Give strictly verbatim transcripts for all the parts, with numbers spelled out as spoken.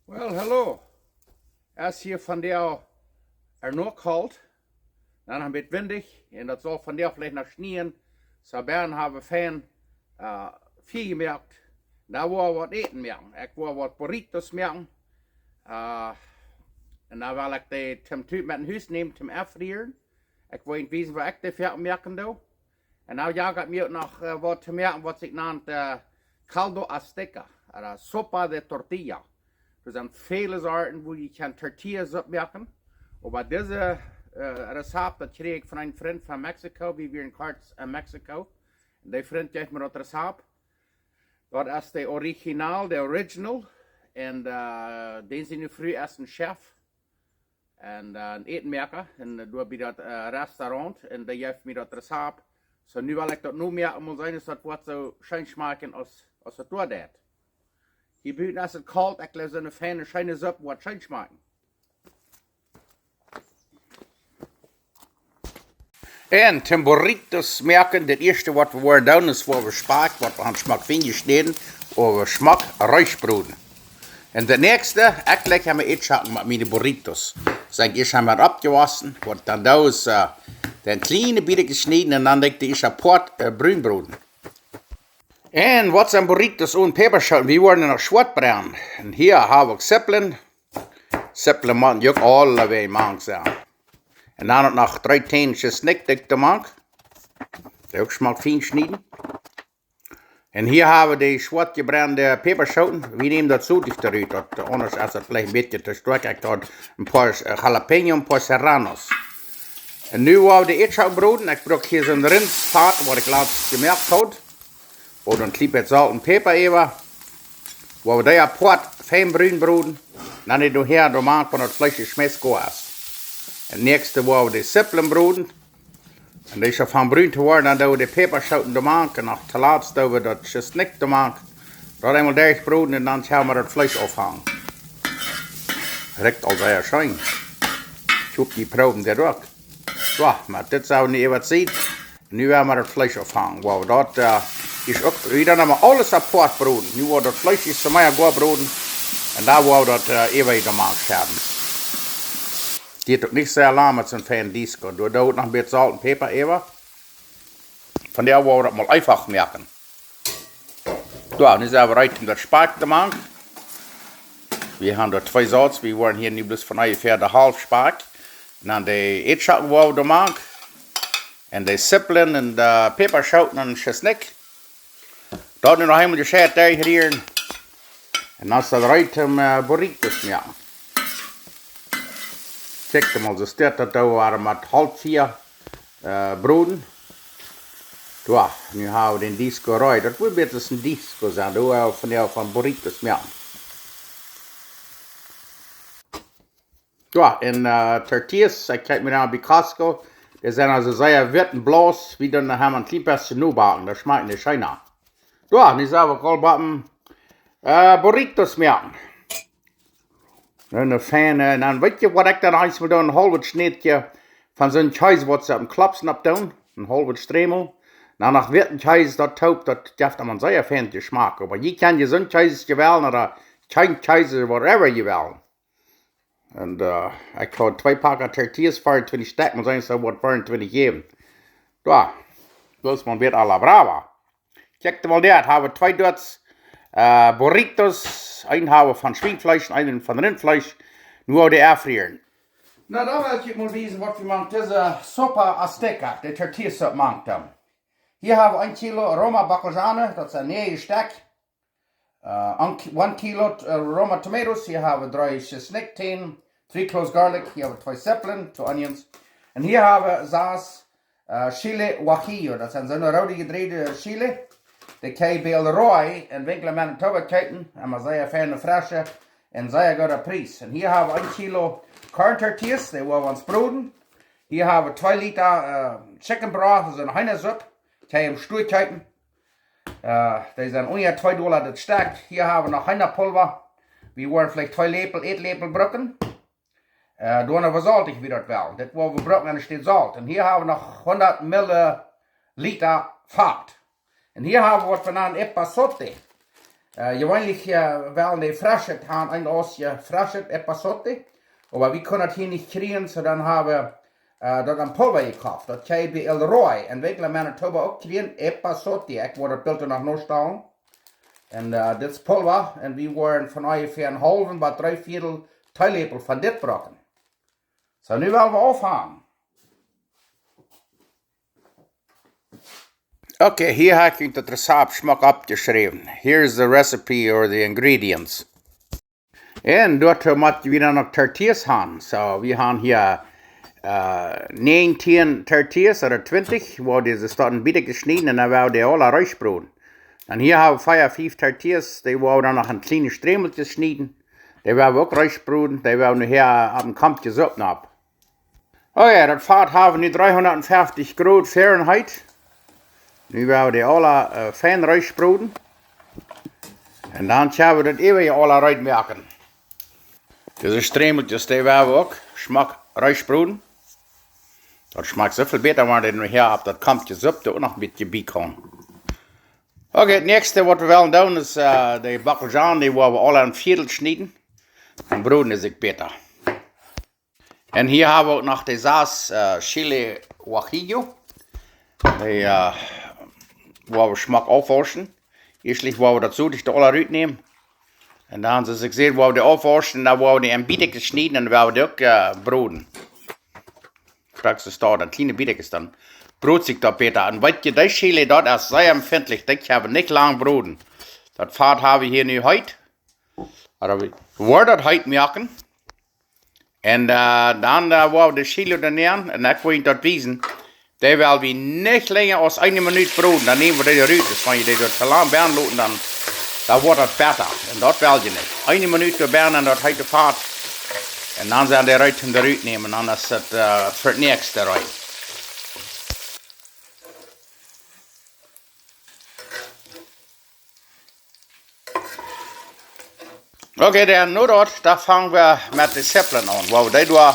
Well, hallo. Es hia vondoag noch kolt. Dan een bät windich. Un daut saul vondoag veleicht noch schnieen. Soo, wie haben fein, äh, Fia jemoakt. Dan woa wie waut äten moaken. Ekj woa waut Burritos moaken. Äh, un dan well ekj dee toom Tüt met no Hus nämen, toom aunfrieren. Ekj woa junt wiesen, waut ekj doa fa moaken doo. Un nu jeit mie uk noch, äh, waut to moaken, waut sikj nant, äh, caldo azteca, ooda sopa de tortilla. Doa sent väle Sorten, woo jie kjennen Tortillas oppmoaken. Oba dise, äh, Rezept, daut kjrieech ekj von een Frint von Mexiko, wie wieren kort en Mexiko. Un dee Frint jeef mie daut Rezept. Daut es de Original, de Original. Un, äh, dän siene Fru es een Chef. Un, äh, een Ätenmoaka. Un, äh, doa bie daut, äh, Restaurant. Un dee jeef mie daut Rezept. Soo, nu well ekj daut nu moaken, mol seenen, aus daut woat soo scheen schmakjen aus, aus daut doa deit. Hia buten es et kolt, ekj jleew soone feine, scheene Supp woat scheen schmakjen. Un toom Burritos moaken, daut ieeschte waut wie woaren doonen es, woa wie Spakj, waut wie han schmock fein jeschnäden, woa wie schmock reesch broden. Un daut näakjste, ekj laj emma Ätschocken met miene Burritos. Sent ieescht emma oppjewossen, waut dan doo es, äh, dan kjliene bät jeschnäden un dan doo ekj dee ieescht apoat, äh, brun broden. Un waut sent Burritos one Päpaschooten? Wie woaren noch schwoat brennen. Un hia hab ekj Sipplen. Sipplen motten uk aulawäajen mank sennen. Un dan uk noch dree Tän Schesnikj, dikj de mank. Dee uk schmock fein schnieden. Un hia hab wie dee schwoat jebrennde Päpaschooten. Wie nämen daut Sot doa rut, daut, äh, aundasch es daut veleicht een bät to stoakj. Ekj doo een poa, äh, Jalapeño, een poa Serranos. Un nu woa wie dee Ätschocken broden. Ekj bruck hia soon Rintsfat, waut ekj latst jemoakt haud. Woa wie dan kjlien bät Solt un Päpa äwa. Woa wie dee apoat fein brun broden. Dan dee doa häa, doa mank, wan daut Fleesch jeschmäst goa es. Un näakjste woa wie dee Sipplen broden. Un dee sent fein brun jeworden, dan doo wie dee Päpaschooten doa mank. Un noch toolatst doo wie daut Schesnikj doa mank. Daut eemol derchbroden un dan kjenn wie daut Fleesch aufhangen. Rikjt aul sea scheen. Ekj hop, jie proowen daut uk. Soo, met dit sent wie nu äwa de Sied. Nu woa wie daut Fleesch aufhangen. Woa wie daut, äh, es uk, wie dan emma aules apoat broden. Nu woa wie daut Fleesch ieescht soo mea goa broden. Un dan woa wie daut, äh, äwa doa mank schären. Diet uk nich sea lang met soon feinen Disco. Doa doo wie noch een bät Solt un Päpa äwa. Vondoag woa wie daut mol eefach moaken. Soo, nu sent wie reed om daut Spakj to moaken. Wie han doa twee Sorten. Wie woaren hia nu bloos von onjefäa de Halft Spakj. Un dan dee Ätschocken woa wie doa moaken. Un dee Sipplen un dee Päpaschooten un Schesnikj. Daut nu noch eemol jescheit derchrieren. Un dan es daut reed om, äh, Burritos to moaken. Kjikj mol, soo steit daut doa, woa wie met haulf Fia, äh, broden. Soo, nu hab wie dän Disco reed. Daut woat bäta aus een Disco sennen. Doa woa wie vondoag von Burritos moaken. Soo, un, äh, Tortillas, ekj kjeep mie dan bie Costco. Dee sent aulsoo sea witt un bloos. Wie doonen dee emma een kjlien bät nobaken. Daut schmakjt nich scheena. Soo, nu sent wie aul bie, äh, Burritos moaken. Een feine, un dan weet jie waut ekj dan eemol doo, een haulwet Schnädje von soon Kjees, waut see oppem Klops nopp doonen, een haulwet Strämel. Dan noch witten Kjees doa toop, daut jeft am een sea feinen Jeschmak. Oba jie kjennen soon Kjees jewellen, ooda kjeen Kjees, whatever jie wellen. Un, äh, ekj haud twee Pack Tortillas, veeruntwintich Stekj, mott sennen, soo waut veeruntwintich jäwen. Soo, daut es mol wada a la brava. Kjikj mol, doa hab wie twee Dutz, äh, Burritos. Een hab wie von Schwienfleesch un een von Rintfleesch. Nu woa wie dee aunfrieren. Na, dan well ekj junt mol wiesen, waut wie mank dise Sopa Azteca, de Tortillasupp, mank doonen. Hia hab wie een Kilo Roma Bakljan, daut sent näajen Stekj. Äh, een Ki-, one Kilo, äh, Roma Tomatoes, hia hab wie dree Schesnikjtänen, three cloves garlic, hia hab wie twee Sipplen, two onions. Un hia hab wie sas, äh, Chile Guajillo, daut sent soone roode jedräajde Chile. Dee kjenn jie bie Leroy en Winkler, Manitoba kjeepen, emma sea feine, fresche un sea gooda Pries. Un hia hab wie een Kilo Corn Tortillas, dee woa wie ons broden. Hia hab wie twee Lita, äh, Chicken Broth, soone Heenasupp, kjenn jie em Stua kjeepen. Äh, dee sent onjefäa twee Dolla daut Stekj. Hia hab wie noch Heenapulva. Wie woaren veleicht twee Läpel, Ätläpel brucken. Äh, doano vesolt ekj, woo jie daut wellen. Dit woa wie brucken enne Städ Solt. Un hia hab wie noch hundat Milliliter Fat. Un hia hab wie waut wie nanen Epazote. Äh, jeweenlich, äh, wellen dee freschet han, een Ounce freschet epazote. Oba wie kunnen daut hia nich kjrieen, soo dan hab wie, äh, daut aun Pulva jekoft. Daut kjrie jie bie El Roy en Winkler, Manitoba uk kjrieen, epazote. Ekj woa daut Bilt noch nastalen. Un, äh, dit es Pulva. Un wie woaren von onjefäa een haulwen bat dree Viedel Teeläpel von dit brucken. Soo, nu wellen wie aunfangen. Okay, hia hab ekj daut Rezept schmock oppjeschräwen. Here's the recipe or the ingredients. Un doatoo mott wie dan noch Tortillas han. Soo, wie han hia, äh, näajentieen Tortillas ooda twintich, woa wie dise Stoten bieta jeschnieden un dan woa wie dee aula rutbroden. Dan hia hab wie vea, fief Tortillas, dee woa wie dan noch en kjliene Strämelkjes schnieden. Dee woa wie uk rutbroden, dee woa wie nohäa opp een Komkje Supp nopp. Okay, daut Fat hab wie nu dreehundatfeftich Grod Fahrenheit. Nu woa wie dee aula, äh, fein rutbroden. Un dan kjenn wie daut äwaje aula rutmoaken. Dise Strämelkjes, dee woa wie uk schmock rutbroden. Daut schmakjt soo väl bäta, wan dee nohäa opp daut Komkje Supp doa uk noch een bät bie kjemt. Okay, daut näakjste waut wie wellen doonen es, äh, de Bockelzhaan, dee woa wie aula en Viedel schnieden. Dan broden dee sikj bäta. Un hia hab wie uk noch de sas, äh, Chile Guajillo. Dee, äh, woa wie schmock aufwauschen. Ieeschtlich woa wie daut Sodich doa aula rutnämen. Un dan, soo aus ekj säd, woa wie dee aufwauschen un dan woa wie dee en Bietakjes schnieden un woa wie dee uk, äh, broden. Krakjt soo aus daut, en kjliene Bietakjes, dan brot sikj daut bäta. Un weet jie, dee Chile, daut es sea empfintlich, dee kjenn wie nich lang broden. Daut Fat hab wie hia nu heet. Oba wie woaren daut heet moaken. Un, äh, dan, äh, woa wie de Chile doa nämen. Un ekj woa junt daut wiesen. Dee well wie nich lenja aus eene Minut broden. Dan näm wie dee rut. Dus wan jie dee doa too lang bennen loten, dan, dan woat daut bäta. Un daut well jie nich. Eene Minut doa bennen en daut heete Fat. Un dan sent dee reed toom doa rutnämen. Dan es daut, äh, fa daut näakjste reed. Okay, dan nu daut, dan fang wie met de Zippeln aun. Woa wie dee doa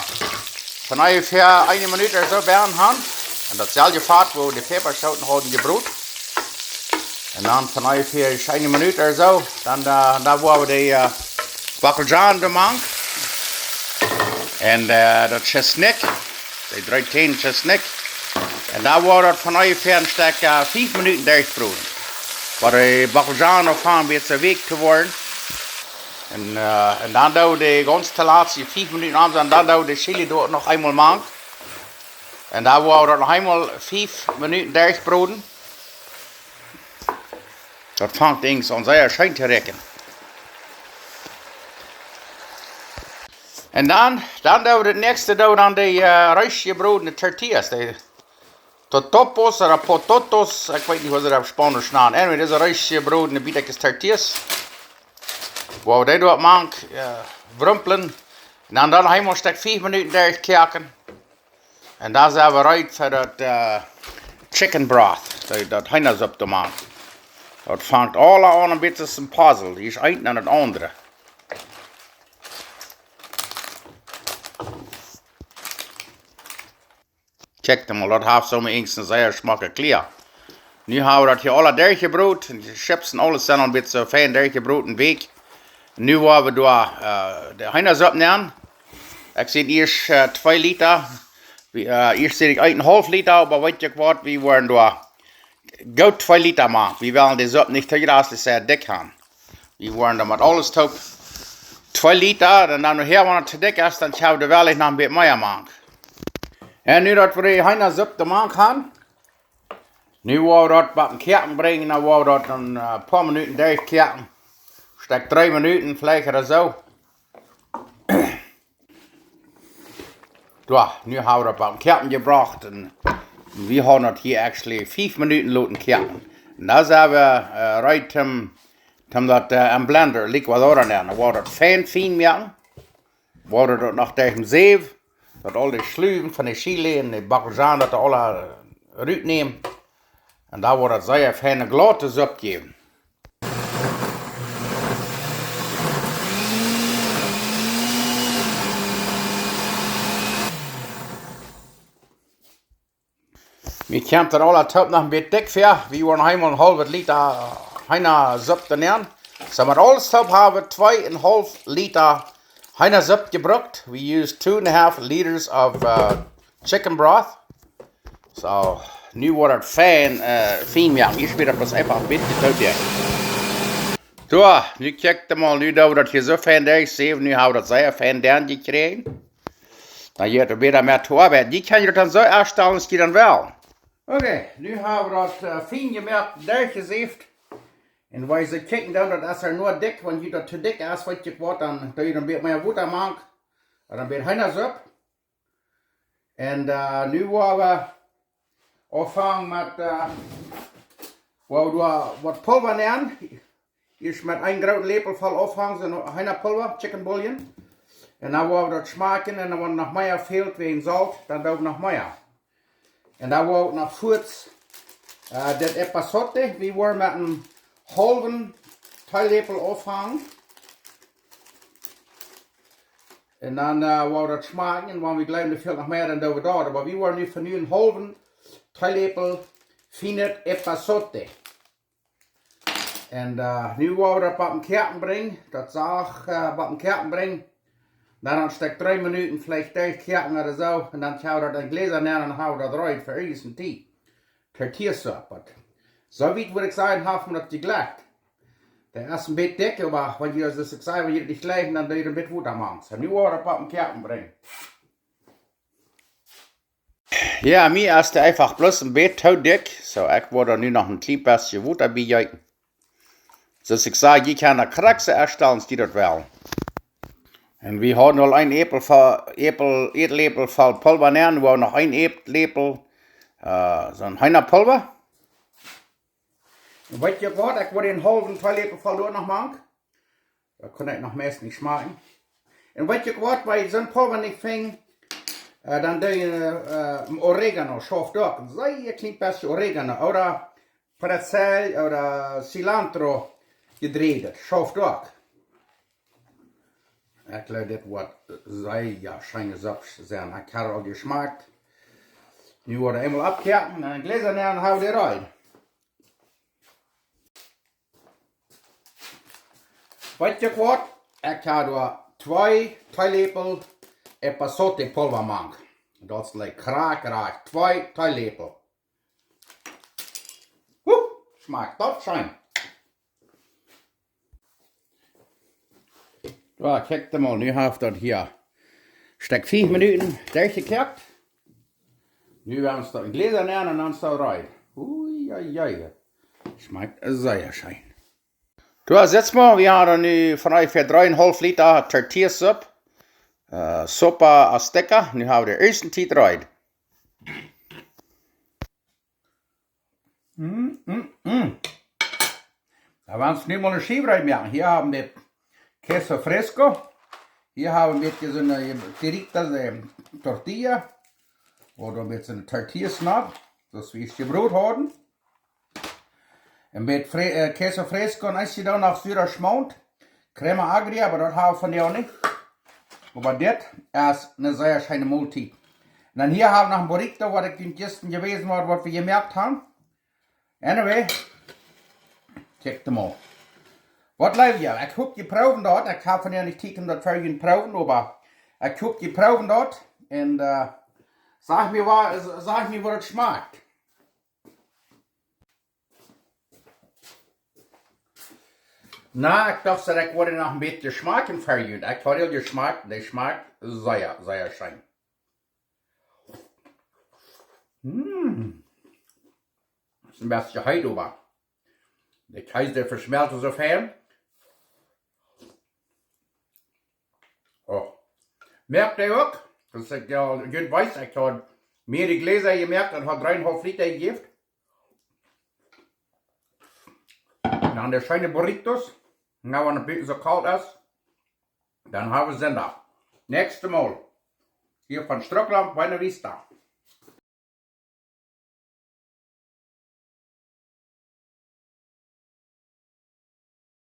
von onjefäa eene Minut ooda soo bennen han. Un daut selwje Fat, wua wie de Päpaschooten hauden jebrot. Un dan von onjefäa eene Minut ooda soo, dan, äh, dan woa wie de, äh, Bockelzhaan doa mank. Un, äh, daut Tschesnikj, de dree Tän Tschesnikj. Un dan woa wie daut von onjefäa een Stekj, äh, fief Minuten derchbroden. Waut de Bockelzhaan noch aunfangt soo weekj to woaren. Un, äh, un dan doo wie dee gaunz toolatst, fief Minuten aun, un dan doo wie de Chile doa noch eemol mank. Un dan woa wie daut noch eemol fief Minuten derchbroden. Daut fangt eejentlich aun sea scheen to rikjen. Un dan, dan doo wie daut näakjste, doo wie dan de, äh, rutjebrodne Tortillas, de totopos ooda pototos, ekj weet nich waut see daut opp Spaunisch nanen. Anyway, dise rutjebrodne Bietakjes Tortillas. Woa wie dee doa mank, äh, wrumplen. Un dan, dan eemol een Stekj fief Minuten derchkoaken. Un dan sent wie reed fa daut, äh, chicken broth, daut, daut Heenasupp to moaken. Daut fangt aula aun een bät aus een puzzle. Hia es eent no daut aundre. Kjikj mol, daut haft soo mau eent een sea schmocke Klia. Nu hab wie daut hia aula derchjebrot. Un de Chips un aules sent aul een bät soo fein derchjebrot un weekj. Nu woa wie doa, äh, de Heenasupp nämen. Ekj sie ieescht, äh, twee Lita. Wie, äh, ieescht sie ekj eenenhaulf Lita, oba weet jie waut, wie woaren doa goot twee Lita moaken. Wie wellen de Supp nich too jreslich sea dikj han. Wie woaren doa met aules toop twee Lita, un dan nohäa, wan et too dikj es, dan kjenn wie doa wellich noch een bät mea moaken. Un nu daut wie de Heenasupp doa mank han, nu woa wie daut bie daut Koaken brinjen, dan woa wie daut een, äh, poa Minuten derchkoaken. Stekj dree Minuten veleicht ooda soo. Jo, nu hab wie daut bie daut Koaken jebrocht un wie haben daut hia actually fief Minuten loten koaken. Un dan sent wie, äh, reed om, om daut, äh, em Blender, licuadora nämen. Dan woa wie daut fein, fein moaken. Woa wie daut noch derch de Säw, daut aul de Schluwen von de Chile un de Bockelzhaan, daut aula, äh, rutnämen. Un dan woat daut sea feine glaute Supp jäwen. Mie kjemt daut aula toop noch een bät dikj väa. Wie woaren noch eemol een haulwet Lita, äh, Heenasupp doa nämen. So, met aules toop hab wie twee un haulf Lita Heenasupp jebrukt. We used two and a half liters of uh, chicken broth. So, nu woat daut fein, uh, fein moaken. Hia schmiet daut bloos eefach een bät too dick. So, nu kjikj mol, nu daut wie daut hia soo fein derchseewen, nu hab wie daut sea fein derch jekjräajen. Dan jeit daut wada mea to oabeiden. Jie kjennen daut dan soo aunstalen aus jie dan wellen. Okay, nu hab wie daut uh, fein jemoakt, derchjeseeft. Un wan jie kjikjen dan, daut es hia nu dick, wan jie daut too dick es, weet jie waut, dan doo jie een bät mea Wota mank. Dan een bät Heenasupp. Un uh, nu woa wie aunfangen met, uh, woa wie doa waut Pulva nämen. Ieescht met een grooten Läpel voll aunfangen, soo Heenapulva, chicken bouillon. Un dan woa wie daut schmakjen un dan, wan noch mea fält wäajen Solt, dan doo wie noch mea. Un dan woa wie noch fuaz uh, dit Epazote, wie woaren met een haulwen Teeläpel aunfangen. Un dan uh, woa wie daut schmakjen un wan wie jleewen, doa fält noch mea, dan doo wie daut. Oba wie woaren nu fa nu een haulwen Teeläpel fienet Epazote. Un uh, nu woa wie daut bie een Koaken brinjen, daut sacht uh, bie een Koaken brinjen. Dan een Stekj dree Minuten veleicht derchkoaken ooda soo. Un dan kjenn wie daut en Jläsa nämen un hab wie daut reed fa irjent een Tiet. Tortillas Supp. Soo wiet wudd ekj sajen, haft mie daut jejlikjt. Daut es een bät dick, oba wan jie, soo aus ekj säd, wan jie daut nich jlikjen, dan doo jie een bät Wota mank. So, nu woa wie daut bie een Koaken brinjen. Jo, mie es dee eefach bloos een bät too dick. So, ekj woa doa nu noch een kjlien bät Wota bie jäwen. Soo aus ekj säd, jie kjennen daut krakjt soo aunstalen aus jie daut wellen. Un wie hauden aul een Äpel voll, Äpel, Ätläpel voll Pulva nämen, wie haben noch een Ätläpel, uh, soon Heenapulva. Un weet jie waut, ekj woa een haulwen Teeläpel voll doa noch mank. Daut kaun ekj noch meist nich schmakjen. Un weet jie waut, wan jie soon Pulva nich finjen, uh, dan doo jie uh, uh, Oregano, schauft uk. Sea kjlien bät Oregano. Ooda Persil ooda Cilantro jedrieedet. Schauft uk. Ekj jleew, dit woat sea scheene Supp sennen. Ekj hab aul jeschmakjt. Nu woa wie eemol oppkoaken un en Jläsa nämen un hab wie dee reed. Weet jie waut? Ekj hab doa twee Teeläpel Epazote Pulva mank. Daut es like krakjt, krakjt twee Teeläpel. Huh, schmakjt daut scheen. Jo, kjikj mol, nu haft daut hia Stekj fief Minuten derchjekoakt. Nu woa wie daut en Jläsa nämen un dan soo reed. Ui, ui, ui. Schmakjt sea scheen. Jo, sitt mol, wie haben nu von onjefäa dree un haulf Lita Tortillas Supp. Uh, Sopa Azteca. Nu haben wie dän ieeschten Tiet reed. Mm, mm, mm. Doa woa wie nu mol eene Schiew reed moaken. Hia haben wie Queso Fresco. Hia haben wie soone tiritas de tortilla. Ooda met soone Tortillas noch. Daut wie jebroden haben. Een bät Fre-, äh, Queso Fresco un ekj doo noch sura Schmaunt. Crema agria, oba daut hab wie vondoag nich. Oba dit es eene sea scheene Moltiet. Un dan hia hab wie noch een burrito, waut ekj junt jistren jewäsen haud, waut wie jemoakt haben. Anyway, kjikjt mol. Waut jleew jie? Ekj hop, jie proowen daut. Ekj hab vondoag nich Tiet om daut fa junt to proowen, oba ekj hop, jie proowen daut. Un, äh, sajcht mie, wa-, sajcht mie, woo daut schmakjt. Na, ekj docht, daut ekj wudd noch een bät schmakjen fa junt. Ekj haud aul jeschmakjt, dee schmakjt sea, sea scheen. Mm. Es een bät heet, oba de Kjees, dee veschmelt soo fein. Oh. Moakt dee uk. Daut ekj, jo, junt weeten, ekj haud mea Jläsa jemoakt un haud dree un haulf Lita jejäft. Un dan de scheene Burritos. Nu, wan daut een bät soo kolt es, dan hab wie Sindach. Näakjstet Mol. Hia von Struckland, Buena Vista.